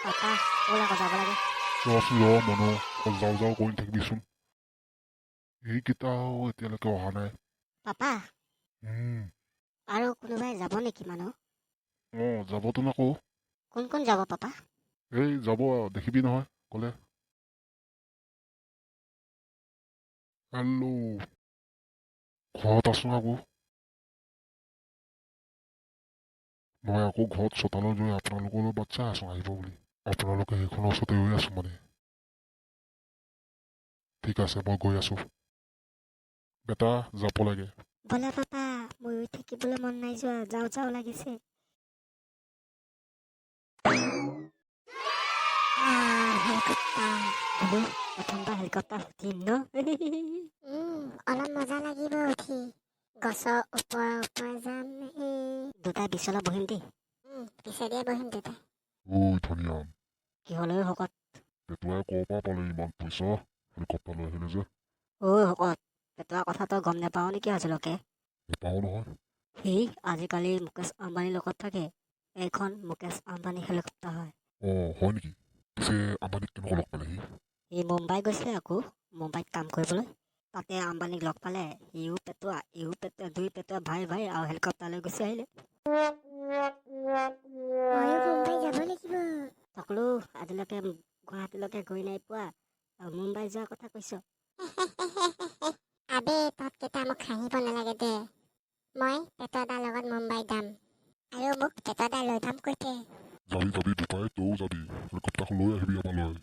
Papa, ব'ল আকৌ যাব লাগে। ৰচোন ৰ মনো, অকল যাওঁ যাওঁ কৰি নাথাকিবিচোন। এইকেইটাও এতিয়ালৈকে অহা নাই। পাপা, আৰু কোনোবাই যাব নেকি মানুহ? অঁ, যাবতো আকৌ। কোন কোন যাব পাপা? এই যাব আৰু, দেখিবি নহয় গ'লে। হেল্ল', ঘৰত আছোঁ আকৌ। মই আকৌ ঘৰত চোতালত ৰৈ আপোনালোকলৈ বাট চাই আছোঁ আহিব বুলি। আপোনালোকে সেইখনৰ ওচৰতে ৰৈ আছোঁ মানে। ঠিক আছে, মই গৈ আছোঁ। বেটা, যাব লাগে। ব'লা পাপা, মোৰ ৰৈ থাকিবলৈ মন নাই যোৱা, যাওঁ যাওঁ লাগিছে। হেলিকপ্টাৰ। বোলো, প্ৰথমবাৰ হেলিকপ্টাৰ উঠিম ন? অলপ মজা লাগিব উঠি। গছৰ ওপৰে ওপৰে যাম। এই দুটাই বিচলা বহিম দেই। পিছেদিয়ে বহিম দুটাই। ঐ ধনিয়াম। কি হ'ল ঐ শকত? পেটুৱাই ক'ৰ পৰা পালে ইমান পইচা, হেলিকপ্টাৰ লৈ আহিলে যে? ঐ শকত, পেটুৱাৰ কথা তই গম নাপাৱ নেকি আজিলৈকে? নাপাওঁ নহয়। সি আজিকালি মুকেশ আম্বানীৰ লগত থাকে। এইখন মুকেশ আম্বানী হেলিকপ্টাৰ হয়। অঁ, হয় নেকি? পিছে আম্বানীক কেনেকুৱা লগ পালে সি? সি মুম্বাই গৈছিলে আকৌ, মুম্বাইত কাম কৰিবলৈ। তাতে আম্বানীক লগ পালে। সিও পেটুৱা, ইও পেটুৱা, দুই পেটুৱা ভাই ভাই আৰু হেলিকপ্টাৰ লৈ গুচি আহিলে। ময়ো মুম্বাই যাব লাগিব। সকলো আজিলৈকে গুৱাহাটীলৈকে গৈ নাই পোৱা আৰু মুম্বাই যোৱাৰ কথা কৈছ। আবে তহঁতকেইটা মোক হাঁহিব নালাগে দে। মই পেটুৱাদাৰ লগত মুম্বাই যাম আৰু মোক পেটুৱাদাই লৈ যাম কৈছে। যাবি যাবি বোপাই, তয়ো যাবি, হেলিকপ্টাৰখন লৈ আহিবি আমালৈ।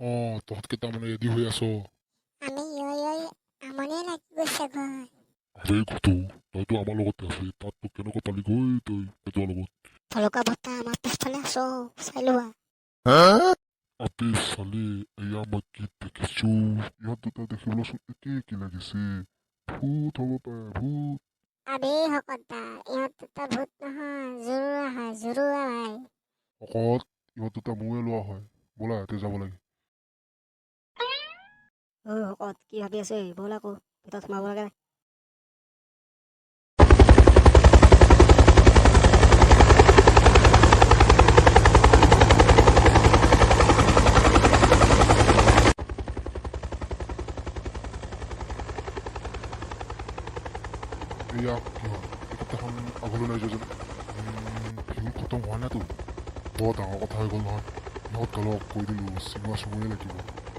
অঁ, তহঁতকেইটা মানে ৰেডি হৈ আছ? আমি ৰৈ ৰৈ আমনিয়ে লাগি গৈছেগৈ। আবে ঘটু, তইতো আমাৰ লগতে আছিলি, তাত তোক কেনেকৈ পালিগৈ তই পেটুৱাৰ লগত? ভলুকা বৰ্তা আমাৰ পিছফালে আছ, চাই লোৱা। আবে চালি, এয়া মই কি দেখিছো? ইহঁত দুটা দেখিবলৈচোন একে একে লাগিছে, ভূত হ'ব পাৰে, ভূত। আবে শকত দা, ইহঁত দুটা ভূত নহয়, জোৰোৱা হয়, জোৰোৱা ভাই। শকত, ইহঁত দুটা মোৰে লোৱা হয়। ব'লা, এতিয়া যাব লাগে। ঐ শকত, কি ভাবি আছ ঐ? ব'ল আকৌ, ভিতৰত সোমাব লাগে। এয়া কি হ'ল? হেলিকপ্টাৰখন আগলৈ নাই যোৱা যেন। ফিউল খতম হোৱা নাইতো? বৰ ডাঙৰ কথা হৈ গ'ল নহয়। ইহঁত গালক কৈ দিলোঁ, চিঙৰা চিঙৰি লাগিব।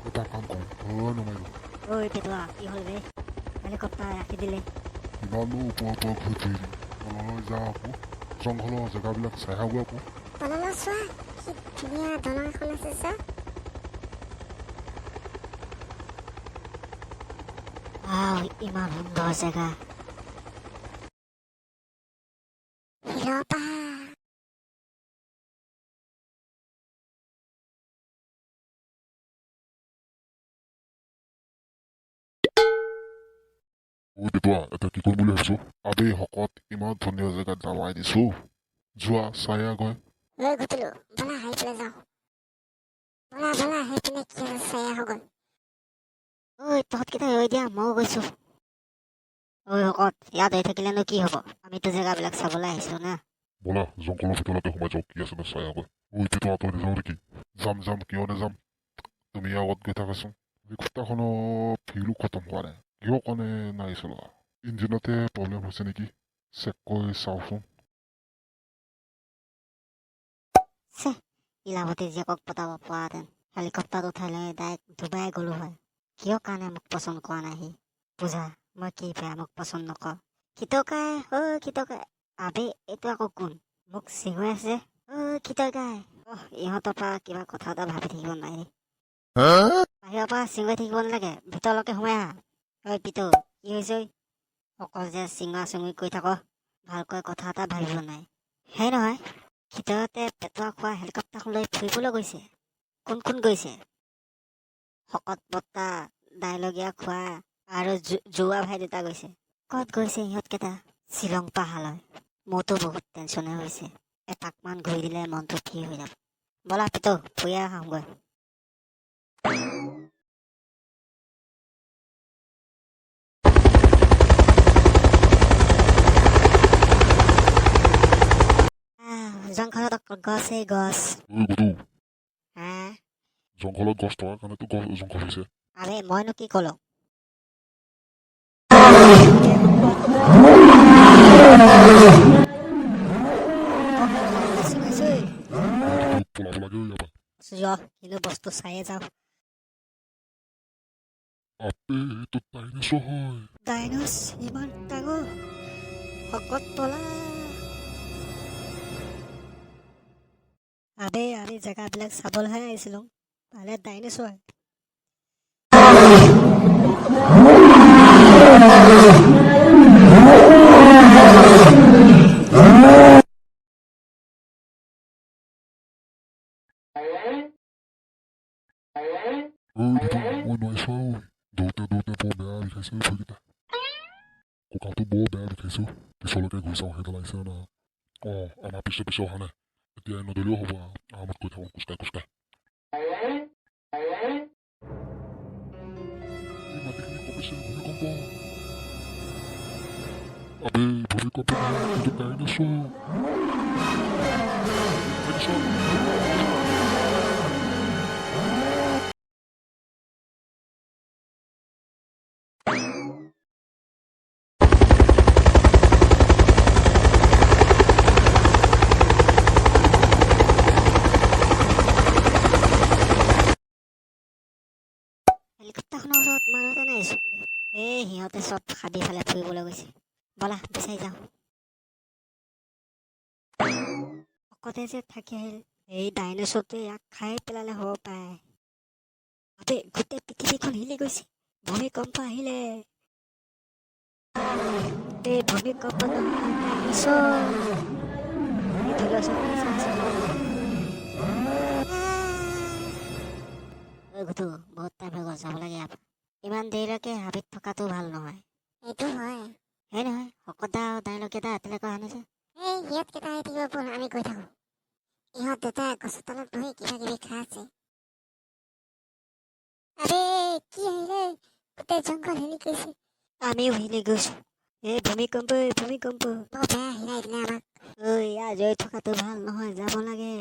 এটা কাম কৰোঁ, তললৈ নমাই দিওঁ। ঐ পেটুৱা, কি হ'ল বে? হেলিকপ্টাৰ ৰাখি দিলে। ইমানো ওপৰৰ পৰা ঘূৰি ফুৰিবি, তললৈ যা আকৌ, জংঘলৰ জেগাবিলাক চাই আহোঁগৈ আকৌ। তললৈ চোৱা, কি ধুনীয়া দলং এখন আছে চোৱা। আহ, ইমান সুন্দৰ জেগা। শিলৰ পাহাৰ। ঐ পেটুৱা, এতিয়া কি কৰিম বুলি ভাবিছ? আবে শকত, ইমান ধুনীয়া জেগাত নমাই দিছোঁ, যোৱা চাই আহগৈ। ঐ ঘুটুলু, ব'লা সেইফালে যাওঁ। ব'লা ব'লা, সেইপিনে কি আছে চাই আহোঁগৈ। ঐ তহঁতকেইটা ৰৈ দিয়া, ময়ো গৈছোঁ। ঐ শকত, ইয়াত ৰৈ থাকিলেনো কি হ'ব? আমিতো জেগাবিলাক চাবলৈ আহিছিলোঁ না। ব'লা, জংঘলৰ ভিতৰলৈকে সোমাই যাওঁ, কি আছে চাই আহোঁগৈ। ঐ পেটুৱা, তই নাযাওঁ নেকি? যাম যাম, কিয় নাযাম, তুমি আগত গৈ থাকাচোন। হেলিকপ্টাৰখনৰ ফিউলো খতম হোৱা নাই, কিয় কাৰণে নাই চলোৱা? ইঞ্জিনতে প্ৰব্লেম হৈছে নেকি, চেক কৰি চাওঁচোন। ইলাভতী জীয়েকক পতাব পৰাহেঁতেন হেলিকপ্টাৰত উঠাই লৈ ডাইৰেক্ট ডুবাই গ'লো হয়। কিয় কাৰণে মোক পচন্দ কৰা নাই সি? পূজা, মই কি বেয়া, মোক পচন্দ নকৰ? খিতকাই, ঐ খিতকাই। আবে এইটো আকৌ কোন? মোক চিঙুৱাই আছে। ঐ খিতকাই। অহ, ইহঁতৰ পৰা কিবা কথা এটা ভাবি থাকিব নোৱাৰি। বাহিৰৰ পৰা চিঙুৱাই থাকিব নালাগে, ভিতৰলৈকে সোমাই আহা। ঐ পিতৌ, কি হৈছে ঐ? অকল যে চিঙৰা চিঙৰি কৰি থাক, ভালকৈ কথা এটা ভাবিব নাই। সেই নহয়, ভিতৰতে পেটুৱা খোৱা হেলিকপ্টাৰখন লৈ ফুৰিবলৈ গৈছে। কোন কোন গৈছে? শকত বৰ্তা, দাইলগীয়া খোৱা আৰু জোৱা ভাই দুটা গৈছে। ক'ত গৈছে ইহঁতকেইটা? শ্বিলং পাহাৰলৈ। মোৰতো বহুত টেনশ্যনে হৈছে। এপাকমান ঘূৰি দিলে মনটো ফ্ৰী হৈ যাব। ব'লা পিতৌ, ফুৰি আহোঁগৈ। জংঘলত অকল গছেই গছ। ঐ গুটু। হা? জংঘলত গছ থকাৰ কাৰণেতো গছ জংঘল হৈছে। আৰে, মইনো কি ক'লো? গৈছো। গুটু, পলাব লাগে ইয়াৰ পৰা। যোৱা, কিন্তু বস্তু চায়ে যাওঁ। আবে, এইটো ডাইনোচৰ হয়। ডাইনোছ ইমান ডাঙৰ! শকত, পলা। আবে, আমি জেগাবিলাক চাবলৈহে আহিছিলোঁ, পালে ডাইনোছৰ। ঐ গুটু, মই নোৱাৰিছোঁ ঐ। দৌৰোতে দৌৰোতে বৰ বেয়া বিষাইছে ঐ ভৰিকেইটা। কঁকালটো বৰ বেয়া বিষাইছে ঐ। পিছলৈকে ঘূৰি চাওঁ, সেইডাল আহিছে নে নাই। অঁ, আমাৰ পিছে পিছে অহা নাই। এতিয়া নদৌৰিলেও হ'ব আৰু, আৰামত গৈ থাকোঁ খোজকাঢ়ি খোজকাঢ়ি। এই মাটিখিনি কঁপিছে, ভূমিকম্প। আবে, ভূমিকম্প নহয়, এইটো ডাইনোচৰ, ডাইনোচৰ। হেলিকপ্টাৰখনৰ ওচৰত মানুহ এটা নাইচোন। এই সিহঁতে চব হাবি ফালে ফুৰিবলৈ গৈছে। ব'লা, বিচাৰি যাওঁ। অকতে যে থাকি আহিল, এই ডাইনোচৰটোৱে ইয়াক খাই পেলালে হ'ব পাৰে। আবে, গোটেই পৃথিৱীখন হিলি গৈছে, ভূমিকম্প আহিলে। এই ভূমিকম্প নহয়, ডাইনোচৰ। এই ধৰি। ঐ গুটু, বহুত টাইম হৈ গ'ল, যাব লাগে ইয়াৰ পৰা। ইমান দেৰিলৈকে হাবিত থকাটো ভাল নহয়। এইটো হয়। সেই নহয়, শকত দা আৰু ডাইলগীয়া দা এতিয়ালৈকে অহা নাই যে। এই সিহঁত কেইটা আহি থাকিব, ব'ল আমি গৈ থাকোঁ। ইহঁত দুটা গছৰ তলত বহি কিবা কিবি খাই আছে। আৰে, কি আহিলে? গোটেই জংঘল হিলি গৈছে। আমিও হিলি গৈছোঁ। এই ভূমিকম্প, এই ভূমিকম্প। বৰ বেয়া হিলাই দিলে আমাক। ঐ, ইয়াত ৰৈ থকাটো ভাল নহয়, যাব লাগে।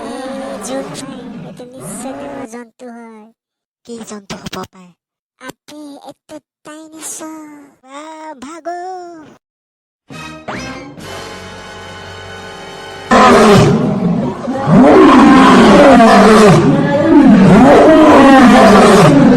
এই জোন ভাই, এইটো নিশ্চয় ডাঙৰ জন্তু হয়। কি জন্তু হ'ব পাৰে? আবে, এইটো ডাইনোচৰ। আহ, ভাগো।